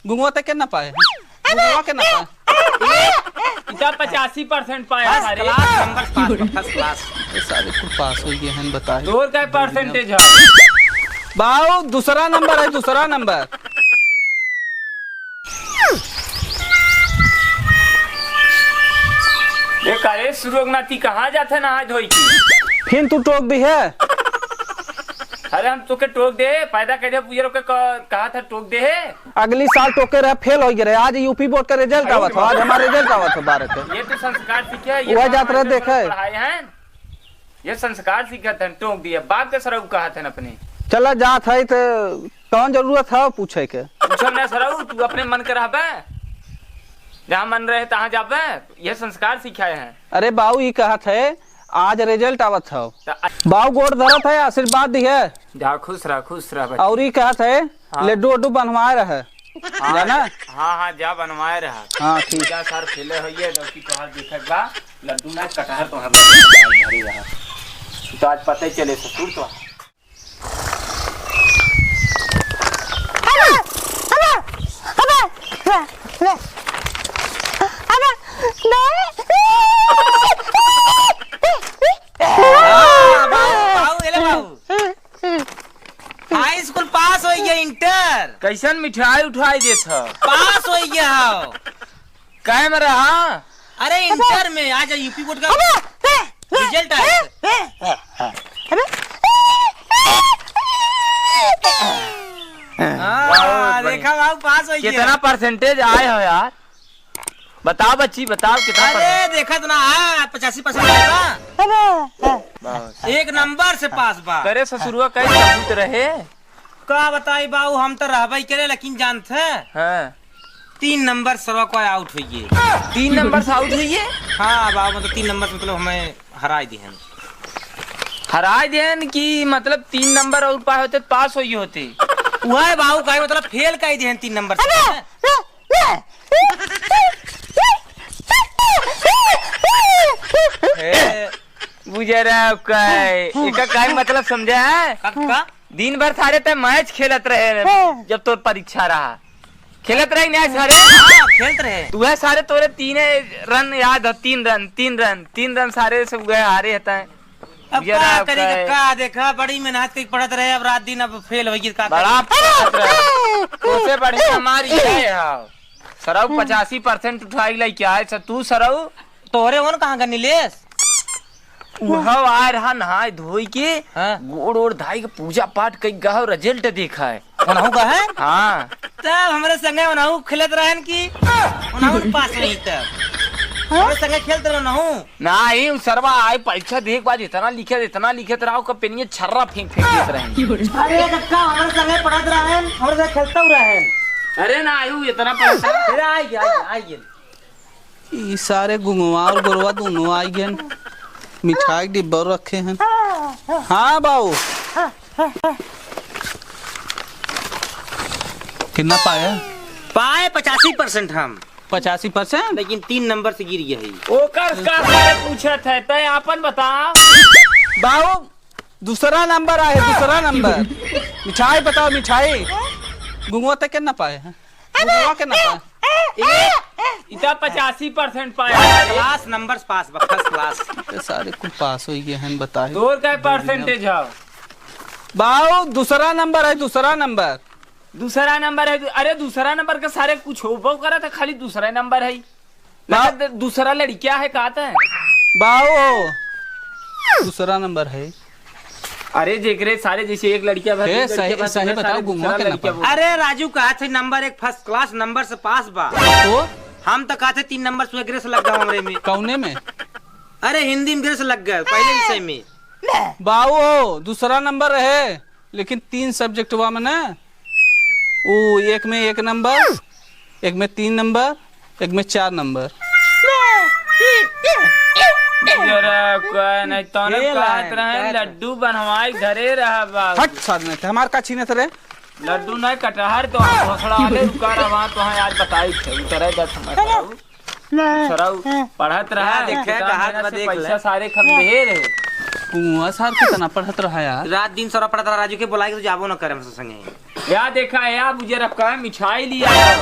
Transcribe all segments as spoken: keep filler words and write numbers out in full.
गुंगवा ते के ना पाए? गुंगवा के ना पाए? इधर पचासी परसेंट पाया first सारे। Class number पास, first class। ये सारे कुल पास होइ गए हैं, बताए। तोर का percentage है? बाऊ, दूसरा नंबर है, दूसरा नंबर। ए, का रे सुरोगनाथी, कहाँ जात है नहाय धोई की? फिर तू टोक दिहे। अरे हम तोके टोक दे, पैदा कैसे बुझे रोके क-, कहा था टोक दे है? अगली साल टोके रहे, फेल होइ गए रहे। आज यूपी बोर्ड का रिजल्ट आवत हो, आज हमारा रिजल्ट आवत हो बारह के। ये तो संस्कार सीखे, ये वह तो जात रहे हमारे देखे। पढ़ाए हैं। ये संस्कार सीखत हन, टोक दिया। बाप के सरऊ कहत हन अपने। चला जात है तो कौन जरूरत है पूछे के? पूछब ना सरऊ, तू अपने मन के रहबे, जहाँ मन रहे तहाँ जाबे। ये संस्कार सिखाए हैं। अरे बाऊ, ई कहत है आज रिजल्ट आवत हौ। त आ- बाऊ गोड़ धरत है, आशीर्वाद दिहे। जा खुश रह, खुश रह बच्चा। और ई कहत है हाँ। लड्डू उड्डू बनवाए रहे। हाँ, जाना? हाँ, हाँ, जा बनवाए रहा। हाँ, ठीक। जा सर खेले होइए, डौकी तोहार देखत बा, लड्डू ना कटहर तोहार भरी रहा। तो आज पता ही चले ससुर तो। हाँ, बाबू, बाबू, एले बाबू। हाई स्कूल पास होइ गया, इंटर। कैसन मिठाई उठाई देत ह? पास होइ गया हो। कै में रहा? अरे इंटर में, आज यूपी बोर्ड का रिजल्ट आया। हाँ, वाह, देखा बाबू, पास होइ गया। कितना परसेंटेज आए हो यार? बताओ बच्ची, बताओ कितना अरे, परसेंट? देखत ना, हाँ, पचासी परसेंट आए बा। बहुत। एक नंबर से पास बा। करे ससुरुआ कई सबूत रहे? का बताई बाऊ, हम तो रहबे करे, लेकिन जानत है? हाँ। तीन नंबर सरवा को आउट होइए। तीन नंबर से आउट होइए? हाँ बाऊ, मतलब तीन नंबर से मतलब हमें हराई दिहन। हराई दिहन कि मतलब तीन नंबर और पाए होते तो पास होइए होते? वह बाऊ का मतलब फेल कर दिहन तीन नंबर से। ए, बुझे रहा का है? एका का मतलब समझे है? का, का? दिन भर सारे ते मैच खेलत रहे जब तोर परीक्षा रहा। खेलत रहे ना सारे? हाँ, खेलत रहे। तू है सारे तोरे तीने रन याद है, तीन रन, तीन रन, तीन रन सारे सब गए हारे हता है। अब बुझे का रहा करी, का है? का देखा, बड़ी मेहनत करी पढ़त रहे, अब रात दिन अब फेल होइगी, का बड़ा करी? पढ़त रहे। तोसे बढ़िया हमारी है, हाँ। सरऊ पचासी परसेंट उठाई लाई क्या है, स-, तू सरऊ? तोहरे ओन कहाँ का नीलेश? उहव आए रहा नहाय धोई के, हाँ। गोड़ ओड़ धाई के पूजा पाठ कई गहव, रिजल्ट देखा है। ओनहु का है? हाँ। तब हमरे संगे ओनहु खेलत रहन कि ओनहु पास नहीं तब। हमरे संगे खेलत रहो ओनहु। नाही, उ सरवा आए परीक्षा देख बाद इतना लिखे, इतना लिखे त रहा, ओकर पेनिये छर्रा फेंक फेंक देत रहे। अरे कक्का, हमरे संगे पढ़त रहन, हमरे संगे खेलतउ रहन। अरे नाही, उ इतना पढ़त रहे। अरे आई गया, आई गया, आई गया। ई सारे गुंगवा और गोरवा दोनों आई गए। मिठाई के डिब्बा रखे हैं। हाँ बाऊ। कितना पाया? पाए पचासी परसेंट हम। पचासी परसेंट? लेकिन तीन नंबर से गिर गया है। ओकर का सारे पूछत है, तय आपन बता। बाऊ, दूसरा नंबर आए, दूसरा नंबर। मिठाई बताओ, मिठाई। गुंगवा तक के ना पाए हैं? गुंगवा के ना पाए? ए, इता पचासी परसेंट पाए हैं। क्लास नंबर पास बा, फर्स्ट क्लास। ये सारे कुल पास हो गए हैं, बताए। तोर का परसेंटेज है? बाऊ, दूसरा नंबर है, दूसरा नंबर। दूसरा नंबर है, अरे दूसरा नंबर का सारे कुछ होबो करत है, खाली दूसरा नंबर है। बा- लगत दूसरा लड़किया है, कहत है। बाओ, दूसरा नंबर है। अरे जेकरे सारे जैसे एक लड़किया भर, हे, दू लड़किया सही, भर, सही सारे बताओ, गुंगवा दूसरा के लड़किया नंबर। बोल। अरे राजू कहत है नंबर एक फर्स्ट क्लास नंबर से पास बा। तो? हम तो कहत है तीन नंबर से एगरे से लग गवा हमरे में। कौने में? अरे हिंदी में एगरे से लग गए, पहले विषय में। बाओ, दूसरा नंबर है। लेकिन तीन सब्जेक्टवा में ना, उ एक में एक नंबर, एक में तीन नंबर, एक में चार नंबर। जरा कोई नहीं, तौने फेल कहत है, रहे, कहत है। लड्डू बनवाई घरे रहा बाबू। हट साधने थे, हमार का छीने थे रे? लड्डू नहीं, कटहर तो हम घोसड़ा वाले रुका रहा, वहाँ तो हम आज बताई थे, उतरे दस में सरऊ। सरऊ पढ़त रहा, हाँ, देखे, कितना कहा मेहनत से देख ले। पैसा सारे खम दे रहे। कुआं सार कितना पढ़त रहा यार। रात दिन सरऊ पढ़त रहा, राजू के बुलाए के तो जाबो न करे हमसे संगे। या देखा है, या मुझे रखा है, मिठाई लिया है।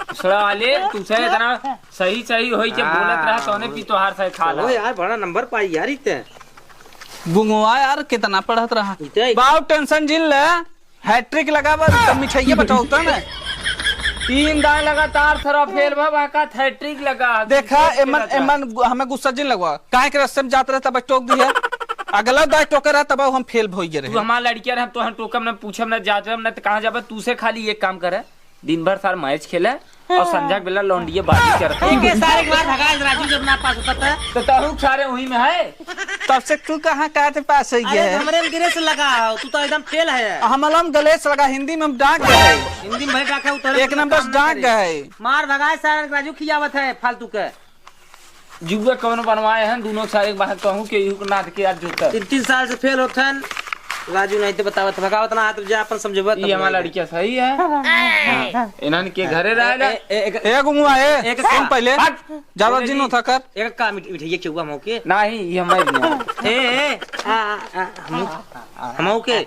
दूसरा वाले, तुझसे इतना सही सही होई के बोलत रहा, तौने पी तोहार सही खा ला। ओ यार, बड़ा नंबर पाई यार इते। गुंगवा यार, कितना पढ़त रहा। इते। बाऊ टेंशन जिन ले, हैट्रिक लगा बस, तो मिठाइये बटौता ना। तीन दाए लगातार सरवा फेल भा, बहका हैट्रिक लगा। देखा, एमन, एमन गु-, हमें गुस्सा जिन लगवा। काहे के रस्ते में जात रहे तब टोक दिया। अगला दाए टोके रहा तब हम फेल भोई गे रहे। तू हमार लड़किया रहे, हम तो हम टोकम ना, पूछम ना, जात रहे ना, तो कहाँ जाबे? तू से खाली एक काम करे, दिन भर सार मैच खेले और संझा के बेला लौंडिये बाजी करत है। एक सारे के बाद भगाए राजू जब ना पास होता था। तो तहू सारे वहीं में है। तब से तू कहाँ, कहाँ से पास होई अरे, गए? हमरे में गिरे से लगा हो, तू तो एकदम फेल है। हमला में गले से लगा, हिंदी में हम डाक गए। हिंदी में भाई डाक है, उतर एक नंबर से डाक गए। मार भगाए सारे राजू खियावत है फालतू के। जुआ कौन बनवाए हैं, दोनों सारे बाहर कहूँ के युग नाथ के आज जोता। तीन, तीन साल से फेल होत हन। राजू नहीं तो बतावत, भगावत ना हाथ जा अपन समझबत ये हमार लड़किया सही है। इन्हन के घरे रहेला। ए, ए, एक, ए, गुंगवा, ए, एक सुन काम, पहले। भाग। ज्यादा एक जिन होता कर। एक काम मिठ-, मिठाइये खियौआ मौके। नहीं, ये हमारे नहीं। ए, ए, आ, आ, आ, हम, हम मौके।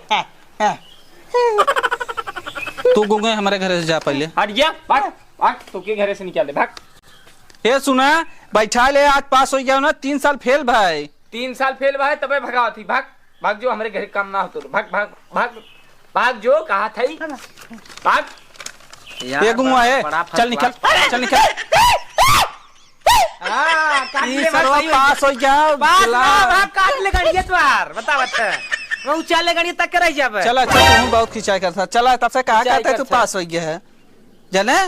तू गुंगे हमारे घरे से जा पहले। हट गया, भाग, भाग, तो के घरे से निकाल दे, भाग। ए सुना, बैठा ले, आज पास हो गया ना, तीन साल फेल भाई। तीन साल फेल भाई, तबे भगावत ही, भाग, भाग जो, हमरे घरे काम ना हो तो, भाग, भाग, भाग, भाग जो, कहा था ही, भाग। यार, ए गुंगवा, ए, बड़ा चल निकल, फसवा। चल निकल। हाँ, काट ई ले, सरवा भाई, सही हो पास गया। हो गया, पास चला। ना, भाग, काट ले गाड़ी, ये तो यार, बता, बता। मैं ऊंचा ले गाड़ी तक के रह जाबे। चला, अच्छा, तू बहुत खिंचाई करता। चला, तब से कहा खिंचाई करते तू करता। पास हो गया है, जाने?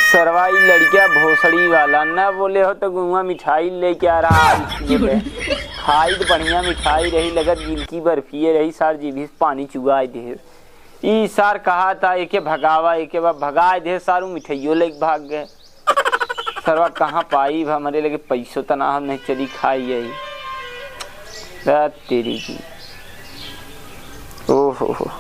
सरवा ई लड़किया भोसड़ी वाला न बोले हो तो गुआ मिठाई लेके आ रहा है। खाई तो बढ़िया मिठाई रही, लगत गिलकी बर्फिए रही, सार जीभी से पानी चुआई दे। ई सार कहा था एके भगावा, एके बा भगाए दे, सारू मिठाइयो लेके भाग गए। सरवा कहाँ पाई, हमरे लगे पैसो त ना, हम नहीं चली खाई आई। रा तेरी की। ओहो हो।